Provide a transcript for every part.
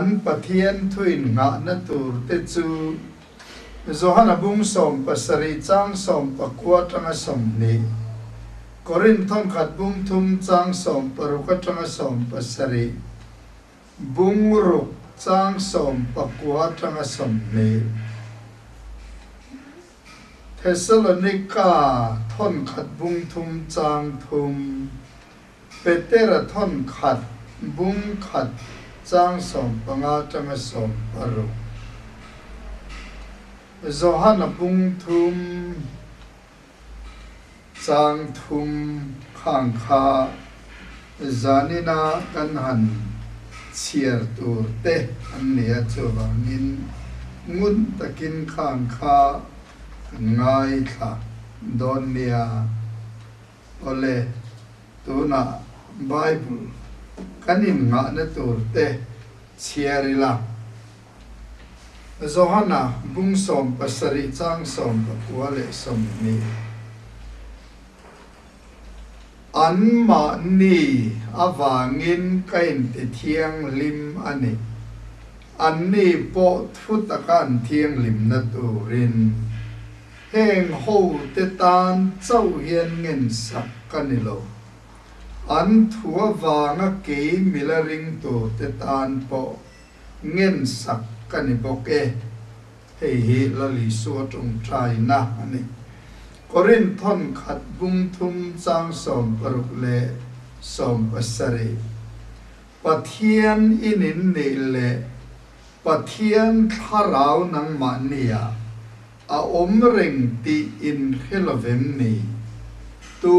Kan Pathian thuin nghahna tur te chu Johana bung 17 chang 19 atanga 20, Korinth thawnkhat bung thum chang 60 atanga 70, bung ruk chang 19 atanga 20. Thesalonika thawnkhat bung thum chang thum. Petera thawnkhat bung khat chang 15 atanga 60. Johana bung thum chang thum khang kha zanina kan han chhiar tur te an ni a, chuvangin ngun takin khang kha kan ngaithla dawn nia. Awle, tunah Bible kan innghahna tur te chhiar ila. Johana bung 17 chang 19 leh 20. Anmahni avangin ka inti thianghlim a ni. Anni pawh thu taka an thianghlimna turin. Heng hote tan chauh hian ngen sak ka ni lo. An thu avanga kei mila ringtute tan pawh ngen sak ka ni bawk e. Hei hi Lal Isua tawngtaina a ni. Korinth thawn khat bung thum chang 60 leh 70. Pathian in in nih leh Pathian thlarau nangmahnia a awm reng tih in hre lovem ni? Tu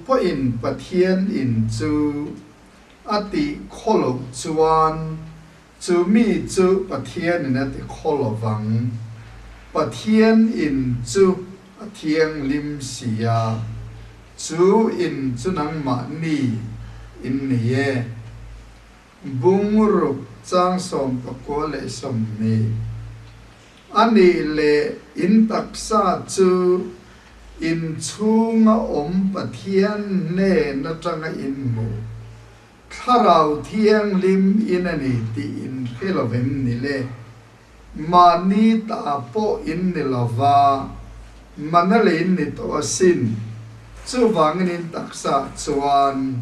pawhin Pathian in chu a tih khaw loh chuan chu mi chu Pathianin a ti khaw lovang. Pathian in chu a thianghlim si a, chu in chu nangmahni in ni e. Bung ruk chang 19 leh 20. A nih leh in taksa chu in chhunga awm Pathian hnen atanga in hmuh Thlarau Thianghlim in a ni tih in hre lovem ni le? Mahni ta pawh in ni lova, mana lei in ni tawh asin. Chuvangin in taksa chuan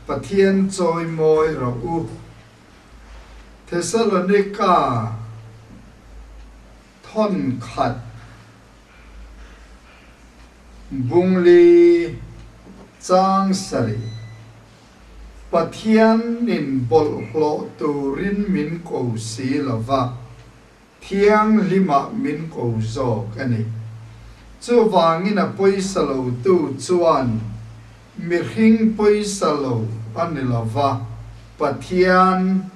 Pathian chawi mawi rawh u. Thesalonika thawn khat bungli chang sarih. Pathianin bawlhhlawh turin min ko si lo va, thianghlimah min ko zawk a ni. Chuvangin a pawisa lotu chuan mihring pawisa lo a ni lo va, Pathian,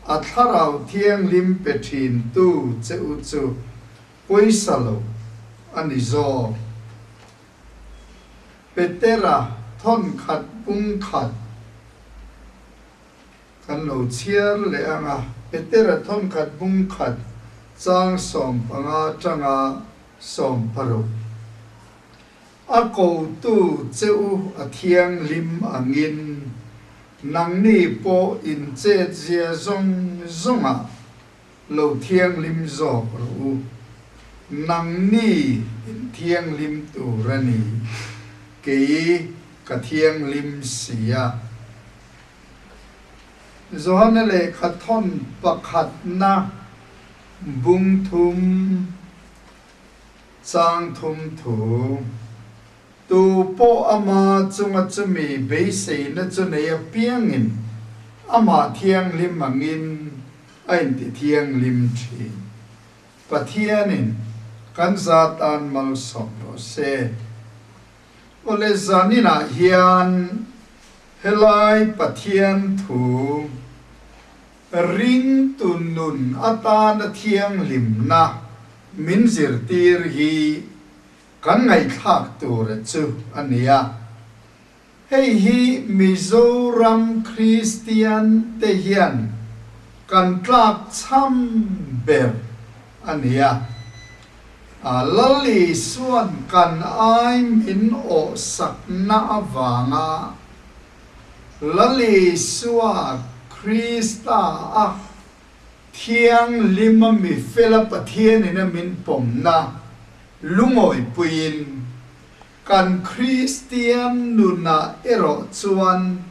a Thlarau Thianghlim pe thintu che u chu pawisa lo a ni zawk. Petera thawn khat pung khat kan lo chhiar leh ang a, Petera thawn khat bung khat chang 15 atanga 60. A kotu che u a thianghlim angin nangni pawh in chetzia zawng zawngah lo thianghlim zawk rawh u, nangni in thianghlim tur a ni, kei ka thianghlim si a. Johana lehkha thawn pakhatna bung thum chang thum thu, Tu pawh ama chunga chumi beiseina chu nei apiangin amah thianghlim angin a inti thianghlim thin. Pathianin kan za tan malsawm rawh se. Awle zaninah hian helai Pathian thu ringtu nun atana thianghlimna min zirtir hi kan ngaihthlak tur chu a ni a. Hei hi Mizoram Kristian te hian kan tlak chham ber a ni a. Lal Isuan kan ai min awh sakna avanga Lal Isua Krista a. Thianghlima mi fela Pathianin a min pawmna lungawipuiin, kan Kristian nunah erawh chuan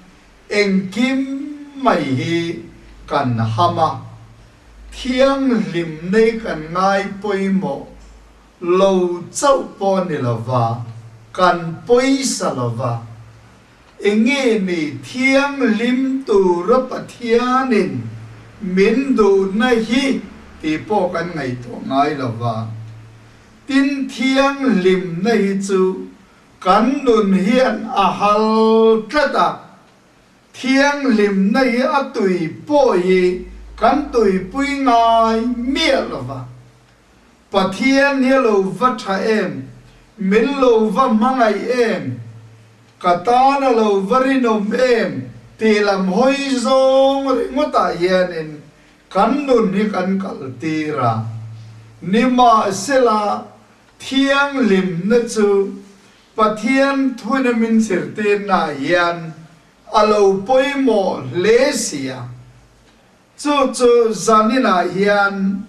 engkim mai hi kan ham a, thianghlim nei kan ngai pawimawh lo chauh pawh ni lova, kan pawisa lova. Enge ni thianghlim tura Pathianin min duhna hi tih pawh kan ngaihtuah ngai lo va. Tin, thianghlimna hi chu kan nun hian a hal tlat a, thianghlimna hi a tui pawh hi kan tuipui ngai miah lo va. Pathian hi a lo va tha em? Min lo va hmangaih em? Ka tan a lo va rinawm em? Tih lam hawi zawng ringawtah hianin kan nun hi kan kaltir a. Nimahsela, thianghlimna chu Pathian thuina min zirtirnaah hian a lo pawimawh hle si a. Chu chu zaninah hian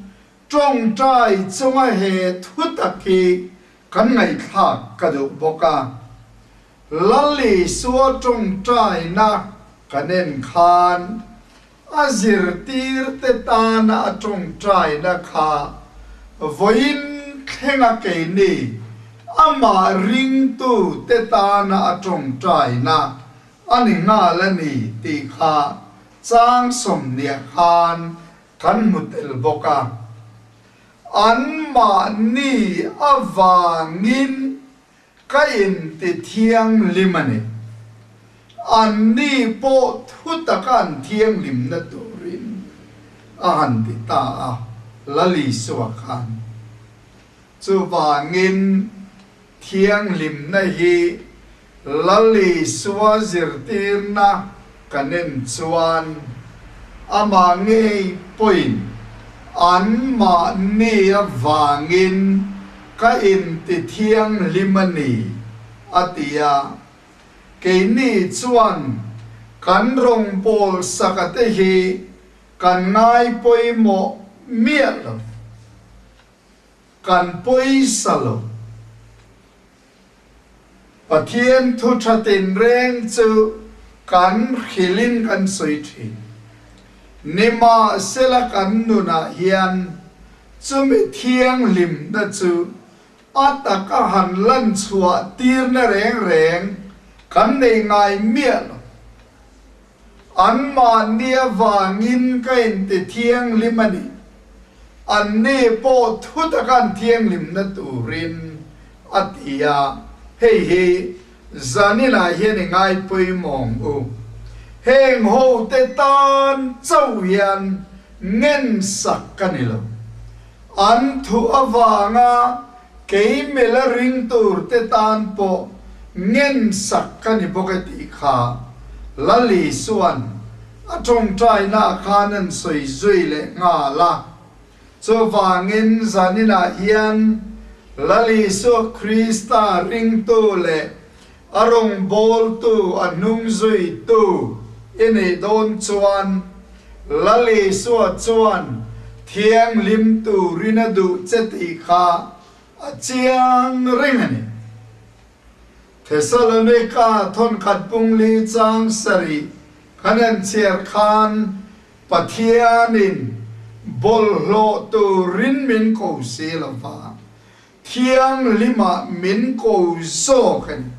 Tawngtai chunga he thu tak hi kan ngaihthlak ka duh bawk a. Lal Isua tawngtaina kan en khan a zirtirte tana a tawngtaina kha vawiin thlenga keini amah ringtute tana a tawngtaina a ni nghal a ni tih kha chang sawmhniah khan Kan hmu tel bawk a, anmahni avangin ka inti thianghlim a ni. Anni pawh thu taka an thianghlimna turin a han ti ta a, Lal Isua khan. Chuvangin thianghlimna hi Lal Isua zirtirna kan en chuan amah ngei pawhin anmahni avangin ka inti thianghlim a ni, a ti a. Keini chuan kan rawngbâwl sakate hi kan ngai pawimawh miah lo, kan pawisa lo. Pathian thu tha tinreng chu kan hrilhin kan sawi thin. Nimahsela kan nunah hian chumi thianghlimna chu a taka han lan chhuah tirna reng reng kan nei ngai miah lo. Anmahni avangin ka inti thianghlim a ni. Anni pawh thu taka an thianghlimna turin a ti a, hei hi zaninah hian i ngai pawimawng u. Heng hote tan chauh hian ngensak ka ni lo. An thu avanga kei mela ring turte tan pawh ngensak ka ni bawk e tih kha Lal Isua'n a tawngtainaah khan an sawi zui leh nghal a. Chuvangin zaninah hian Lal Isua Krista ringtu leh a rawngbawltu a hnung zuitu i nih dawn chuan Lal Isua chuan thianghlim turin a duh che tih kha a chiang reng a ni. Thesalonika thawnkhat pungli chang sarih kan en chhiar khan Pathianin bawlhhlawh turin min ko si lo va, Thianghlimah min ko zawk a ni.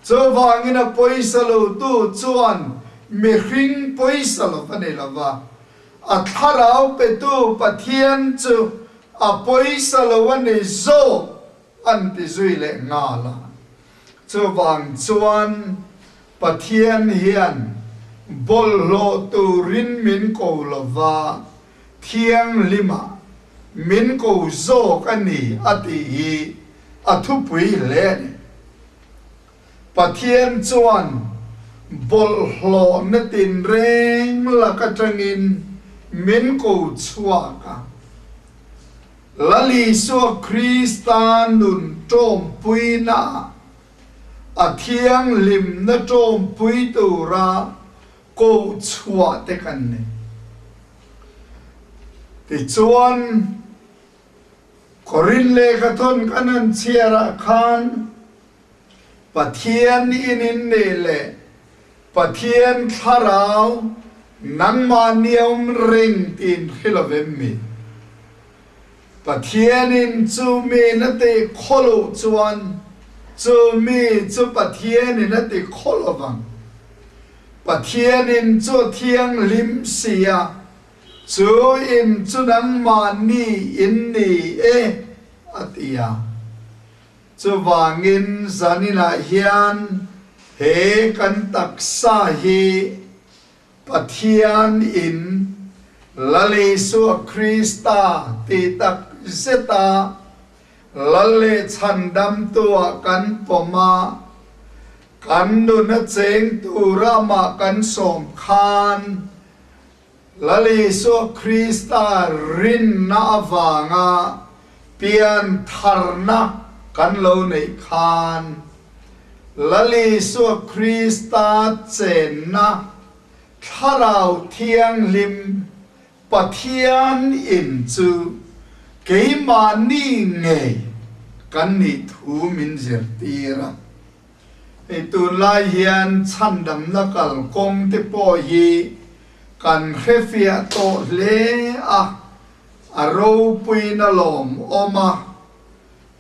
Chuvangin a pawisa lotu chuan mihring pawisa lo va ni lo va, a thlarau petu Pathian chu a pawisa lo a ni zawk an ti zui leh nghal a. Chuvang chuan Pathian hian bawlhhlawh turin min ko lo va, Thianghlimah min ko zawk a ni a tih hi a thupui hle a ni. Pathian chuan bawlhhlawhna tinreng lak atangin min ko chhuak a. Lal Isua Krista nun tawmpuinaah a thianghlimna tawmpui tura koh chhuah te kan ni. Tichuan, Korinth lehkhathawn kan han chhiarah khan Pathian in in nih leh Pathian Thlarau nangmahni a awm reng tiin hre lo vem mi? Pathian in chu mi na ti khaw loh chuan chu mi chu Pathian in a ti khaw lo vang. Pathian in chu a thianghlim si a, chu in chu nangmahni in ni e, a ti a. Chuvangin zaninah hian he kan taksa hi Pathian in Lal Isua Krista tih tak zeta Lal leh Chhandamtu ah kan pawm a, kan nun a cheng tura amah kan sawm khan Lal Isua Krista rinna avanga pian tharna kan lo neih khan Lal Isua Krista chenna Thlarau Thianghlim Pathian in chu keimahni ngei kan nih thu min zirtir a. Hei tunlai hian chhandamna kalkawng te pawh hi kan hrefiah tawh hle a, a ropuina lawmawm a,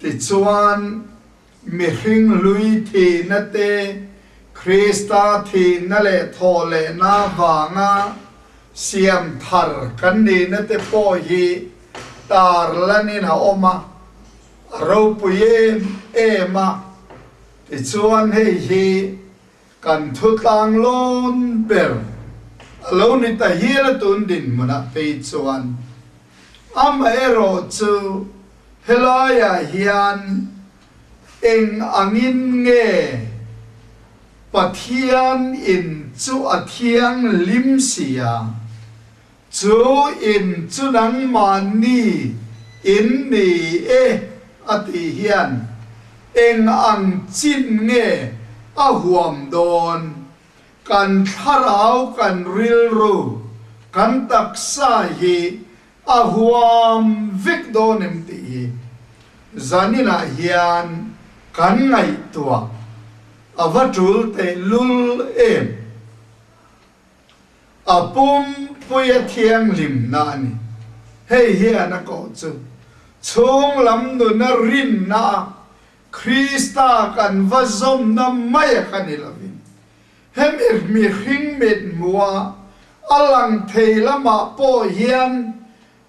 tichuan mihring hlui thihna te, Krista thihna leh thawhlehna vanga siam thar kan nihna te pawh hi tarlanin a awm a. A ropui em em a, tichuan hei hi kan thutlang lawn ber a lo ni ta hial a tun dinhmunah phei chuan amaherawh chu helaiah hian eng angin nge Pathian in chu a thianghlim si a, Chu in chu nangmahni in ni e a tih hian eng ang chin nge a huam dawn? Kan thlarau, kan rilru, kan taksa hi a huam vek dawn em tih hi zaninah hian kan ngaihtuah a va tul tehlul em? A pumpui a thianghlimna a ni. Hei hian a kawh chu chhung lam nuna rinna a Krista kan va zawmna mai a kha ni lovin, hemi mihring mithmuha a lang thei lamah pawh hian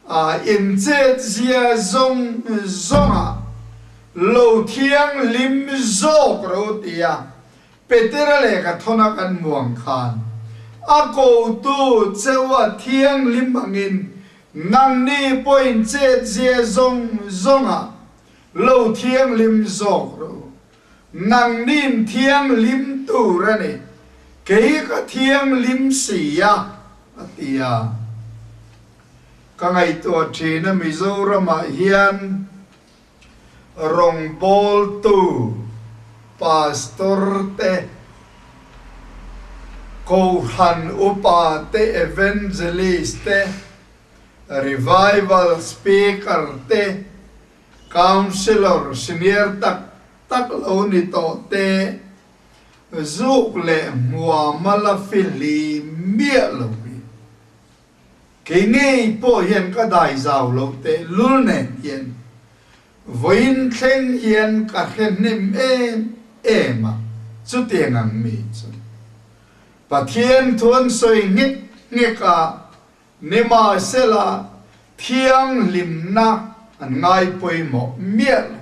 a inchetzia zawng zawngah lo thianghlim zawk ro tia Petera lehkha thawna kan muang khan a kotu cheua thianghlim angin nangni pawhin chetzia zawng zawngah lo thianghlim zawk rawh u. Nangnin thianghlim tur a ni, kei ka thianghlim si a, a ti a. Ka ngaihtuah thin a Mizoramah hian rawngbawltu pastor te, kohhran upa te, evangelist te, revival speaker te, councillor senior tak tak lo ni tawh te, zuk leh hmuama la fihli miah lo hi. Kei ngei pawh hian ka dai zau lo teh lul nen hian vawiin thleng hian ka hre hnem em em a, chutiang ang mi chu Pathian thu an sawi nghek nghek a, nimahsela thianghlimna an ngai pawimawh miah lo.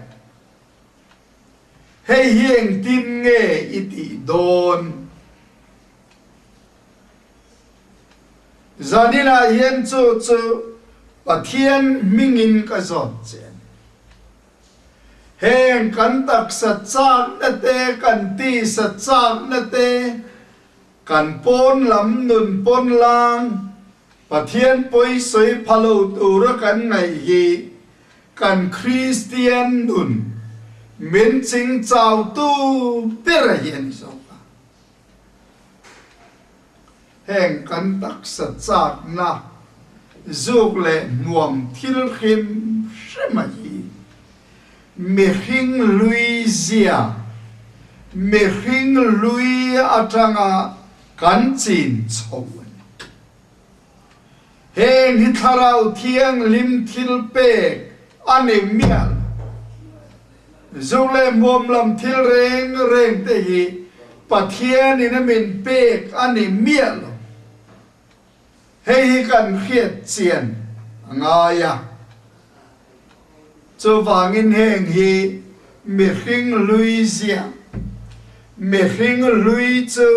Hei hi engtin nge i tih dawn? Zaninah hian chu chu Pathian hmingin ka zawt che a ni. Heng kan taksa chakna te, kan tisa chakna te, kan pawn lam nun pawn lang Pathian pawi sawi pha lo tura kan ngaih hi kan Kristian nun min chingchautu ber hi a ni zawk a. Heng kan taksa chakna, zuk leh hmuam thil hrim hrim a hi mihring lui zia, mihring lui atanga kan chin chho a ni. Heng hi Thlarau Thianghlim thil pek a ni mial. Zuk leh hmuam lam thil reng reng te hi Pathianin a min pek a ni miah lo. Hei hi kan hriat chian a ngai a. Chuvangin heng hi mihring hlui zia, mihring hlui chu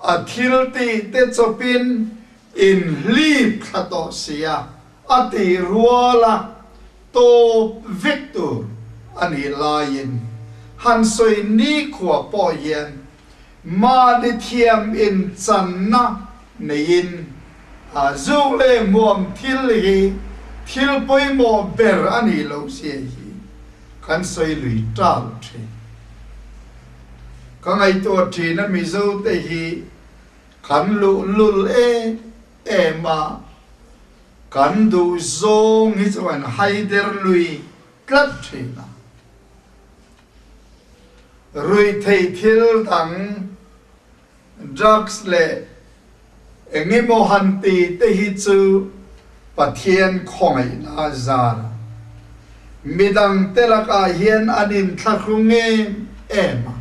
A thil tih te chawpin in hlip thla tawh sia, a tih rual a tawp vek tur a nih laiin han sawi nikhua pawh hian mahni thiam in channa neiin a zuk leh hmuam thil hi thil pawimawh ber a nih loh zia hi kan sawi lui tal thin. Ka ngaihtuah thin a Mizo te hi kan luh lul em em a, kan duh zawng hi chuan haider lui tlat thin a. Ruihtheih thil dang drugs leh engemaw han ti te hi chu Pathian khawngaihna a zar a, midang te lakah hian an inthlahrung em em a,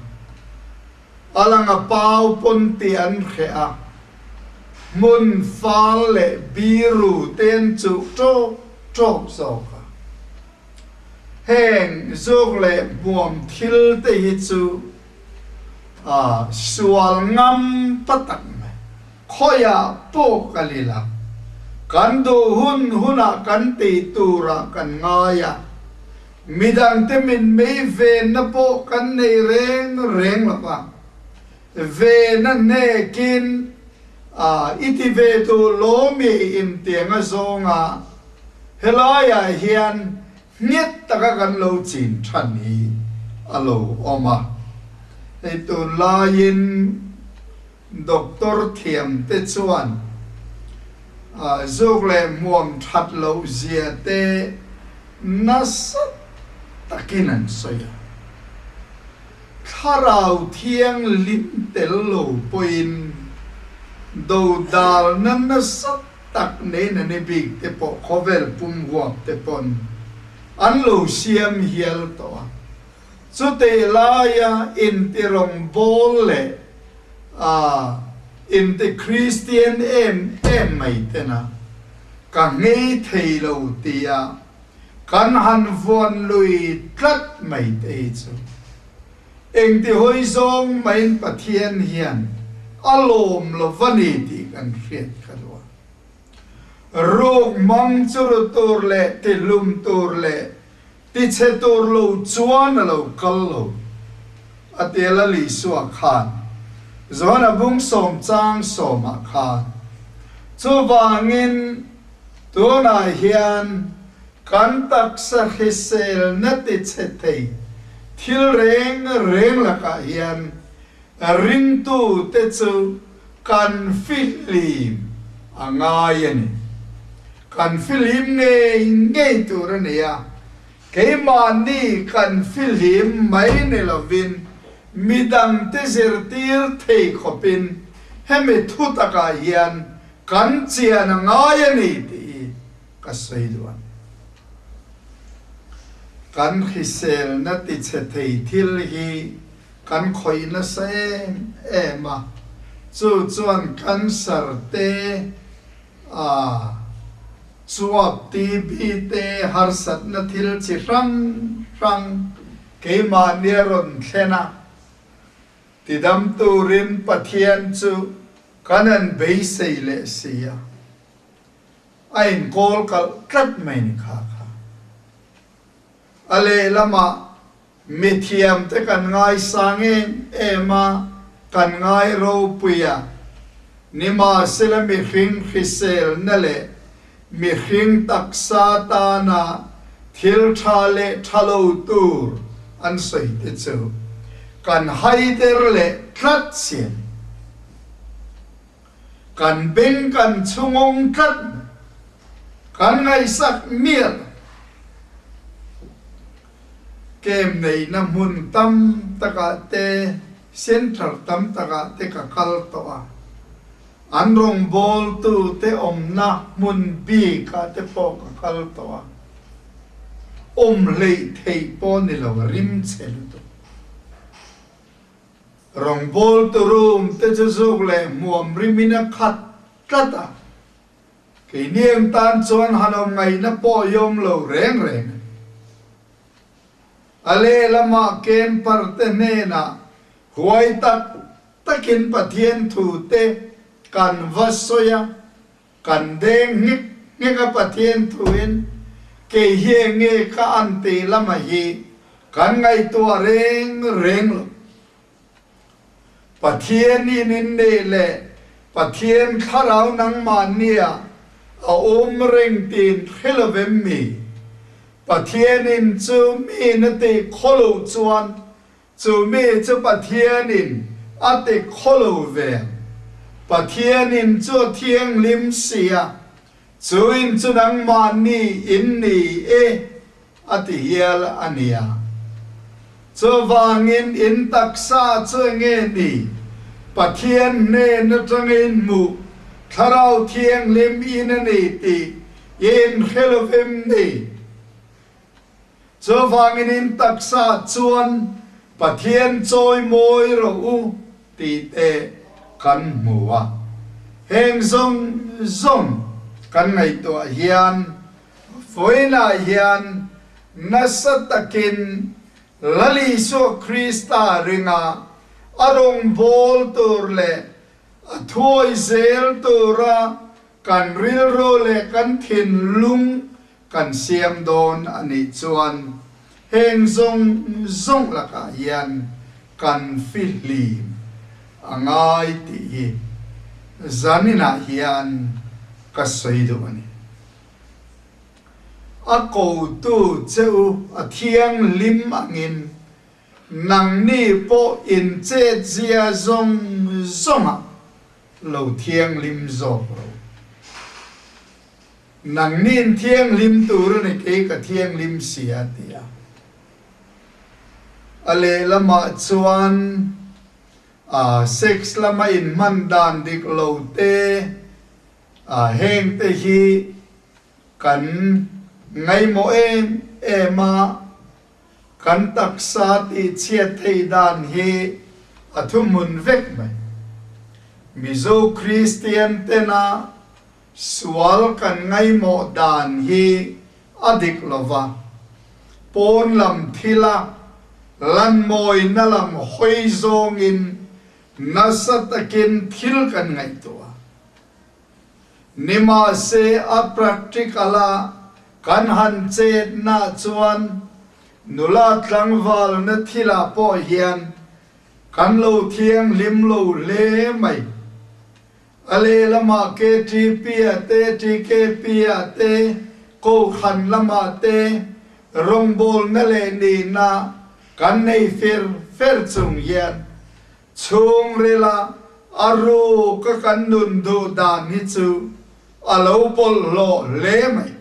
a lang a pau pawn tih an hreh a, hmun fal leh biru te an chuh ṭawk ṭawk zawk a. Heng zuk leh hmuam thil te hi chu A sual ngam ta tak mai. Khawiah pawh ka lil a, kan duh hun hunah kan tih turah kan ngai a, midangte min mei venna pawh kan nei reng reng lo va, vena hnekin a i ti ve duh lawmi intiang a zawnga helaiah hian Nghet taka kan lo chin than hi a lo awm a. Hei tunlaiin doctor thiamte chuan zuk leh hmuam that loh zia te nasa takin an sawi a. Thlarau thianghlim tel lo pawhin dodalna nasa tak nei na ni bik te pawh khawvel pum huap te pawn an lo siam hial tawh a. Chutih laia inti rawngbawl leh a inti Kristian em em mai tena ka nghei thei lo tia kan han vuan lui tlat mai te hi chu engti hawi zawng maiin Pathian hian a lawm lo va ni tih kan hriat kha duh a. Ruk hmang chu ru tur leh tihlum tur leh tichhe tur lo chuan a lo kal lo, a ti Lal Isua khan Johana bung sawm chang sawmah khan. Chuvangin tunah hian Kan taksa hriselna tichhe thei thil reng reng lakah hian ringtute chu kan fihlim a ngai a ni. Kan fihlim ngei ngei tur a ni a, keimahni kan fihlim mai ni lovin midangte zirtir thei khawpin hemi thutakah hian kan chian a ngai a ni tih hi Ka sawi duh a ni. Kan hriselna tichhe thei thil hi kan khawih nasa em em a, chu chuan cancer te, a chuap TB te, harsatna thil chi hrang hrang keimahni a rawn thlen a, tidam turin Pathian chu kan han beisei leh si a. A inkawl kalh tlat mai ni kha kha. A lehlamah mithiamte kan ngaisang em em a, kan ngai ropui a, nimahsela mihring hriselna leh mihring taksa tana thil tha leh tha lo tur an sawi te chu kan haider leh tlat si a ni. Kan beng kan chhungawng tlat mai. Kan ngaihsak miah lo. Camp neihna hmun tam takah te, centre tam takah te ka kal tawh a. An rawngbawltute awmna hmun bikah te pawh ka kal tawh a. Awm hleih theih pawh ni lo, rim chhe lutuk. Rawngbawltu room te chu zuk leh hmuam rimin a khat tlat a. Keini ang tan chuan han awm ngaihna pawh i awm lo reng reng a ni. A lehlamah camper te hnenah huai tak takin Pathian thu te kan va sawi a, kan deng nghek nghek a Pathian thuin kei hi eng nge ka an tih lamah hi kan ngaihtuah reng reng lo. Pathian in in neih leh Pathian thlarau nangmahnia a awm reng tiin hre lo vem mi? Pathian in chu mi na ti khaw lo chuan chu mi chu Pathian in a ti khaw lo ve ang. Pathian in chu a thianghlim si a, chu in chu nangmahni in ni e. A ti hial a nia. Chuvangin in taksa chu enge ni? Pathian hnen atanga in hmuh Thlarau Thianghlim in a ni tih i inhre lo vem ni? Chuvangin in taksa chuan Pathian chawi mawi rawh u tih te kan hmu a. Heng zawng zawng kan ngaihtuah hian Vawiinah hian nasa takin Lal Isua Krista ringa a rawngbâwl tûr leh a thuawi zêl tûra kan rilru leh kan thinlung kan siam dâwn a nih chuan hêng zawng zawng lakah hian kan fihlim a ngai tih hi zaninah hian ka sawi duh a ni. A kotu che u a thianghlim angin nangni pawh in chetzia zawng zawngah lo thianghlim zawk ro. Nangni in thianghlim tur a ni kei ka thianghlim si a ti a. A lehlamah chuan a sex lama inhman dan dik lo te, A hengte hi kan ngaihmawh em em a, kan taksa tihchhiat theih dan hi a thuhmun vek mai. Mizo Kristian tena sual kan ngaihmawh dan hi a dik lo va, pawn lam thila lanmawina lam hawi zawngin Nasa takin thil kan ngaihtuah. Nimahse a practical a kan han chetna chuan nula tlangvalna thilah pawh hian kan lo thianghlim lo hle mai. A lehlamah KTP ah te, TKP ah te, Kohhran lamah te rawngbawlna leh nihna kan nei fer fer chung hian chhungrila a ruk a kan nun duh dan hi chu a lo bawlhhlawh hle mai.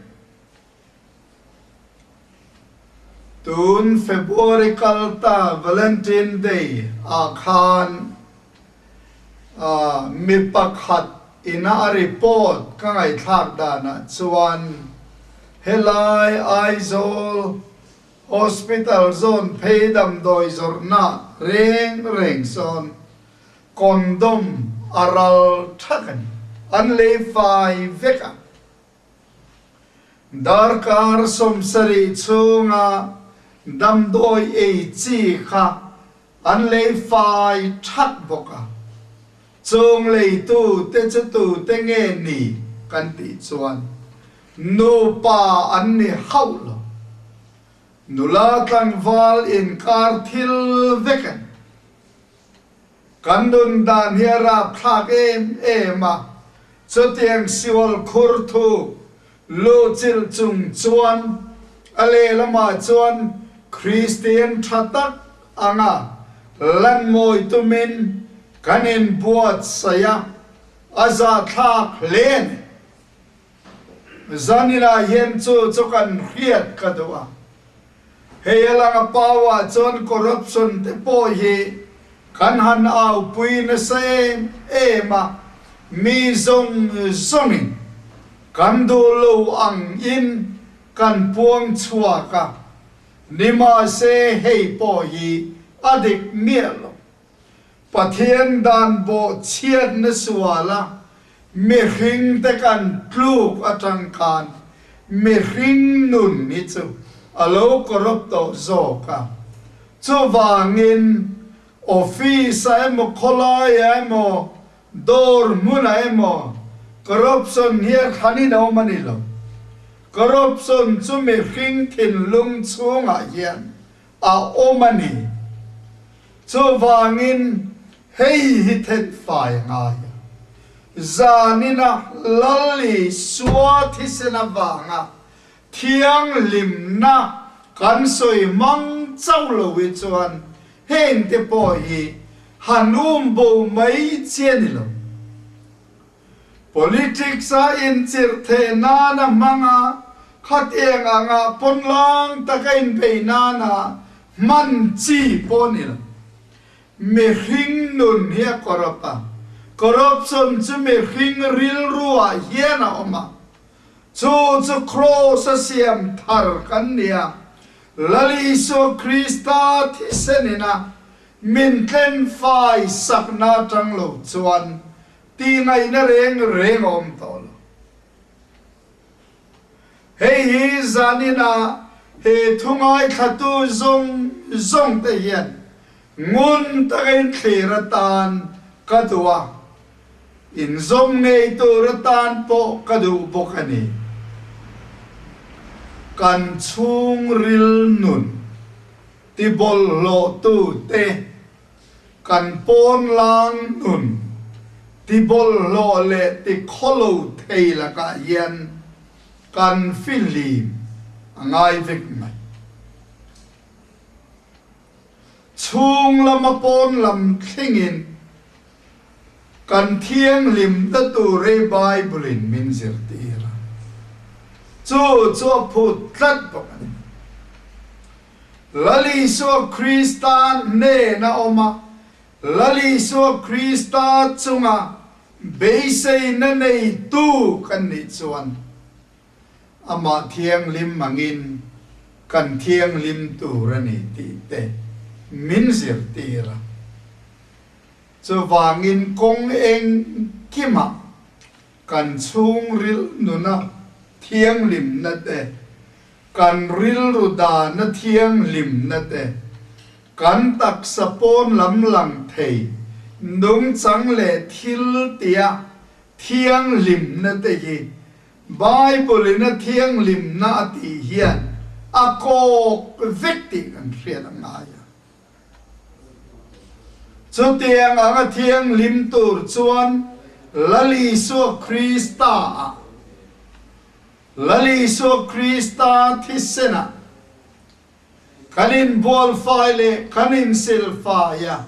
Tun February kal ta Valentine Day ah khan mi pakhat ina a report ka ngaihthlak danah chuan helai Aizawl Hospital zawn phei damdawi zawrhna reng reng sawn condom a ral thak a ni. An lei fai vek a. Darkar 70 chhunga damdawi ei chi kha an lei fai thak bawk a. Chung leitu te chu tute nge ni kan tih chuan nupa an ni hauh lo. Nula tlangval inkar thil vek a ni. Kan nun dan hi a rapthlak em em a, chutiang siwal khur thuk luhchilh chung chuan a lehlamah chuan Kristian tha tak anga lanmawi tumin kan inbuatsaih a, a zahthlak hle a ni. Zaninah hian chu chu kan hriat ka duh a. Hei a langa power chuan corruption te pawh hi kan han aupui nasa em em a, mi zawng zawngin kan duh lo ang in kan puang chhuak a, nimahse hei pawh hi a dik miah lo. Pathian dan bawh chhiatna suala mihring te kan tluk atang khan mihring nun hi chu a lo corrupt tawh zawk a. Chuvangin office ah emaw khawlaiah emaw dawr hmunah emaw corruption hi a thlanin a awm a ni lo. Corruption chu mihring thinlung chhungah hian a awm a ni. Chuvangin hei hi then fai a ngai a. Zanina Lal Isua thisen avanga thianghlimna kan sawi hmang chauh lo hi chuan hengte pawh hi han um bo mai chi a ni lo. Politics a inchirh theh nana hmanga khatiang anga pawnlang taka inbei nana hman chi pawh ni lo. Mihring nun hi a corrupt a, corruption chu mihring rilruah hian a awm a, chu chu Kraws a siam thar kan ni a, Lal Isua Krista thisen ina min tlen fai sakna atang lo chuan Tih ngaihna reng reng a awm tawh lo. Hei hi zaninah he thu ngaithlatu zawng zawng te hian ngun taka inthlir atan ka duh a, inzawm ngei tur atan pawh ka duh bawk a ni. Kan chhungril nun tibawlhhlawhtu te Kan pawnlang nun tibawlhhlawh leh tikhawlo thei lakah hian kan fihlim a ngai vek mai. Chhung lama pawn lam thlengin kan thianghlimna tur hi Bible-in min zirtir a, chu chu a phut tlat bawk a ni. Lal Isua Krista hnen a awm a, Lal Isua Krista chunga beiseina neitu kan nih chuan Amah thianghlim angin kan thianghlim tur a ni tih te min zirtir a. Chuvangin kawng engkimah kan chhungril nuna thianghlimna te, kan rilru dana thianghlimna te, kan taksa pawn lam lang thei nungchang leh thil tia thianghlimna te hi Bible-in a thianghlimna a tih hian a kawk vek tih kan hriat a ngai a. Chutiang anga thianghlim tur chuan Lal Isua Krista-ah, Lal Isua Krista thisenah kan inbualfai leh kan insilfai a,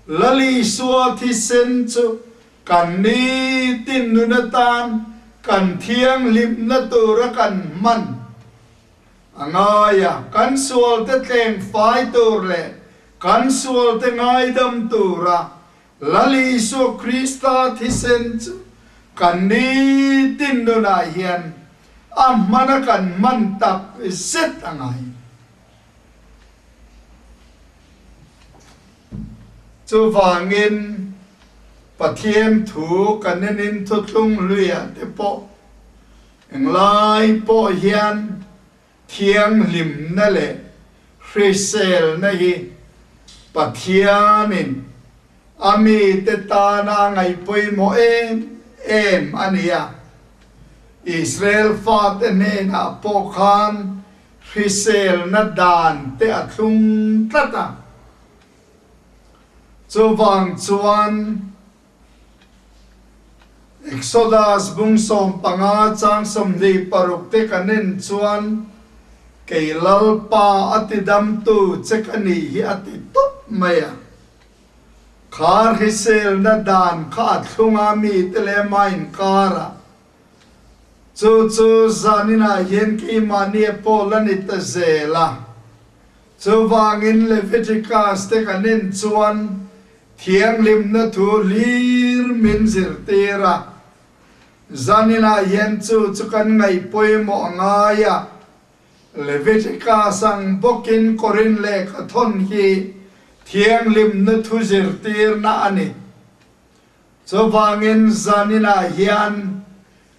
Lal Isua thisen chu kan nitin nun atan kan thianghlimna tura kan hman a ngai a, kan sualte tleng fai tur leh kan sualte ngaidam tura Lal Isua Krista thisen chu kan nitin nunah hian a hmana kan hman tak zet a ngai. Chuvangin Pathian thu kan enin thuthlung hluiah te pawh Englai pawh hian thianghlimna leh hriselna hi Pathianin a mite tana a ngaihpawimawh em em a ni a. Israel fate hnenah pawh khan hriselna dan te a thlung tlat a. Chuvang chuan. Exodus bung 15 chang 26 te kan en chuan, Kei Lalpa a tidamtu che ka nih hi a ti tawp mai a. Khar hriselna dan kha a thlung a mite leh mah inkarah. Chu chu zaninah hian keimahni pawh la ni ta zel a. Chuvangin Leviticus te kan en chuan thianghlimna thu hlir min zirtir a. Zaninah hian chu chu kan ngaih pawimawh a ngai a. Leviticus ang bawkin Korin lehkha thawn hi thianghlimna thu zirtirna a ni. Chuvangin zaninah hian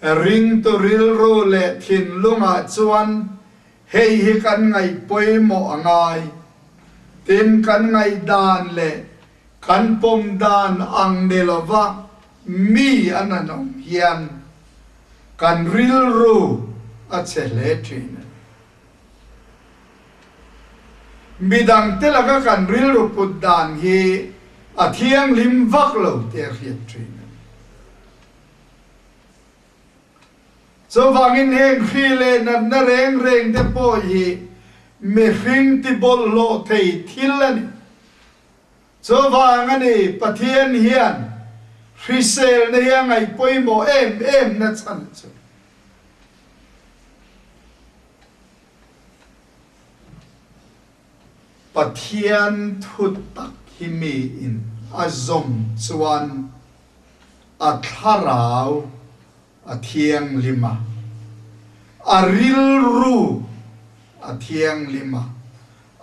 ringtu rilru leh thinlungah chuan hei hi kan ngaih pawimawh a ngai. Tin, kan ngaihdan leh kan pawm dan ang ni lova mi an han awm hian kan rilru a che hle thin a ni. Midangte laka kan rilru put dan hi a thianghlim vak lo tih a hriat thin a ni. Chuvangin heng hri leh natna reng reng te pawh hi mihring tibawlhhlawh thei thil a ni. Chuvang a ni, Pathian hian hriselna hi a ngaih pawimawh em em na chhan chu. Pathian thu tak hi miin a zawm chuan a thlarau a thianghlim a, a rilru a thianghlim a,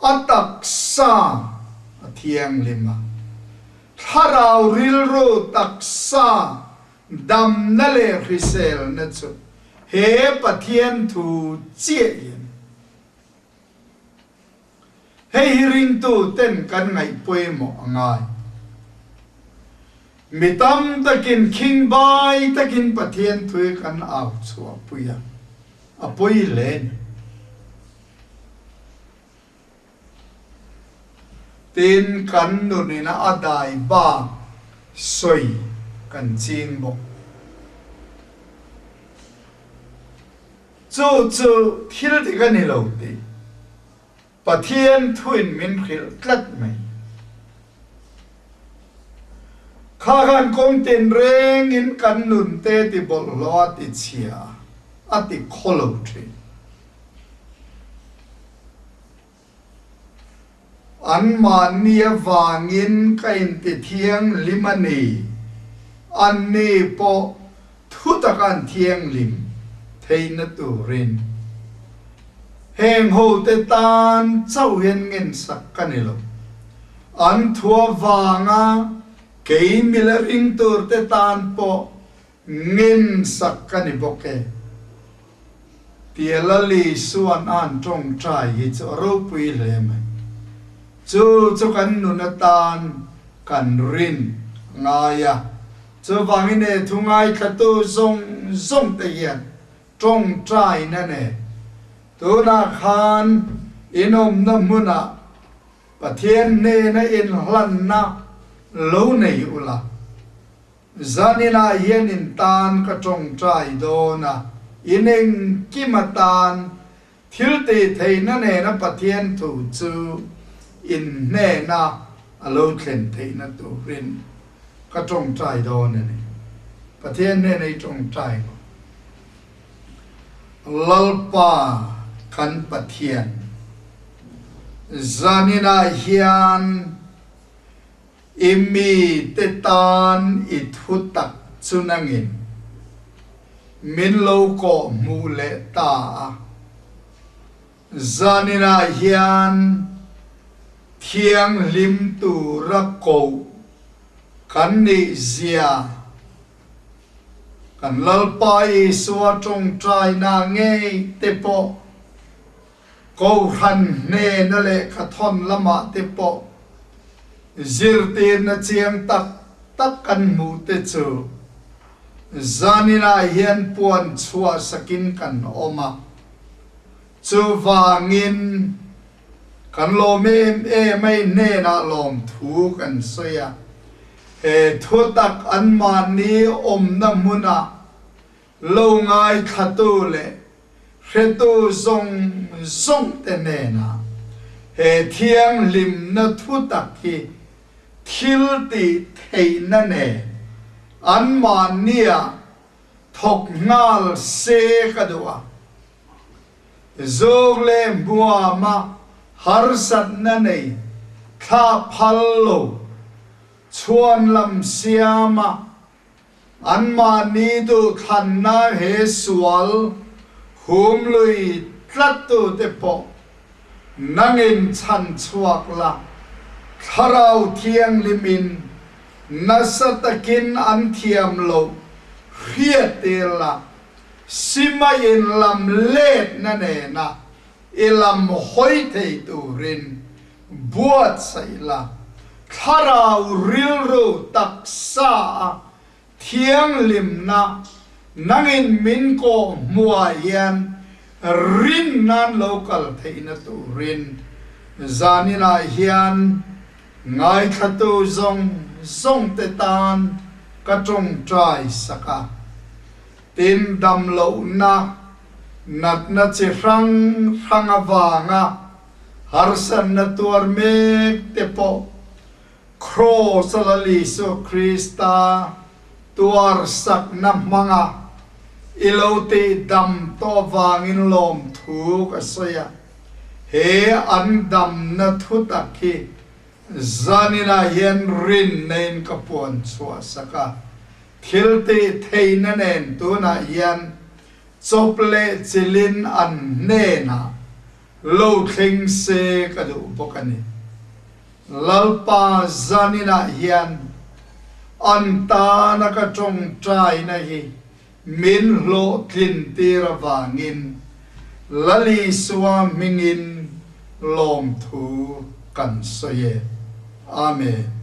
a taksa a thianghlim a. Thlarau rilru taksa Damna leh hriselna chu he Pathian thu chiah hi a ni. Hei hi ringtu ten kan ngaih pawimawh a ngai. Mi tam takin khingbai takin Pathian thu hi kan au chhuahpui a, a pawi hle a ni. Tin, kan nunin a dai bak sawi kan ching bawk. Chu chu thil dik a ni lo tih Pathian thuin min hrilh tlat mai. Kha khan kawng tinrengin kan nunte ti bawlhhlawh a ti chhia a ti khaw lo thin. Anmahni avangin ka inti thianghlim a ni. Anni pawh thutak an thianghlim theihna turin heng hote tan chauh hian ngensak ka ni lo. An thu avanga kei mila ring turte tan pawh Ngensak ka ni bawk e. Tia Lali Suan a'n tawngtai hi chu a ropui hle mai. Chu chu kan nun atan kan rin a ngai a. Chuvangin he thu ngaithlatu zawng zawng te hian tawngtaina nen tunah khan inawmna hmunah Pathian hnena inhlanna lo nei ula. Zaninah hian in tan ka tawngtai dawn a, in engkim atan thil tih theihna nena Pathian thu chu in hnena a lo thlen theihna turin ka tawngtai dawn a ni. Pathian hnena i tawngtai maw? Lalpa kan Pathian, zaninah hian I mite tan i thu tak chu nangin min lo kawh hmuh leh ta a. Zaninah hian thianghlim tura koh kan nih zia kan Lalpa Isua tawngtaina ngei te pawh Kohhran hnena lehkhathawn lamah te pawh zirtirna chiang tak tak kan hmuh te chu zaninah hian puan chhuah sakin kan awm a. Chuvangin kan lawm em em a, i hnenah lawmthu kan sawi a. He thutak anmahni awmna hmunah lo ngaithlatu leh hretu zawng zawngte hnenah he thianghlimna thutak hi thil tih theihna nen anmahnia Thawk nghal se ka duh a. Zawk leh hmuama harsatna nei thla phal lo chhuan lam siama anmahni duhthlanna he sual hum lui tlattute pawh nangin chhan chhuak la, Thlarau Thianghlimin nasa takin an thiam loh hriat tir la, Simaiin lam letna nena i lam hawi thei turin buatsaih la, thlarau rilru taksa a thianghlimna nangin min kawh hmuah hian rin nan lo kal theihna turin zaninah hian Ngaithlatu zawng zawngte tan ka tawngtai sak a, tin damlohna natna chi hrang hrang avanga harsatna tuar mek te pawh Kraws a Lal Isua Krista tuar sakna hmanga i lo tih dam tawh avangin lawmthu ka sawi a. He an damna thu tak hi zaninah hian rinna-in ka puan chhuah sak a, thil tih theihna nen tunah hian chawp leh chilhin an hnenah lo thleng se ka duh bawk a ni. Lalpa zaninah hian an tana ka tawngtaina hi Min hlawhtlin tir avangin Lal Isua hmingin lawmthu kan sawi e. Amen.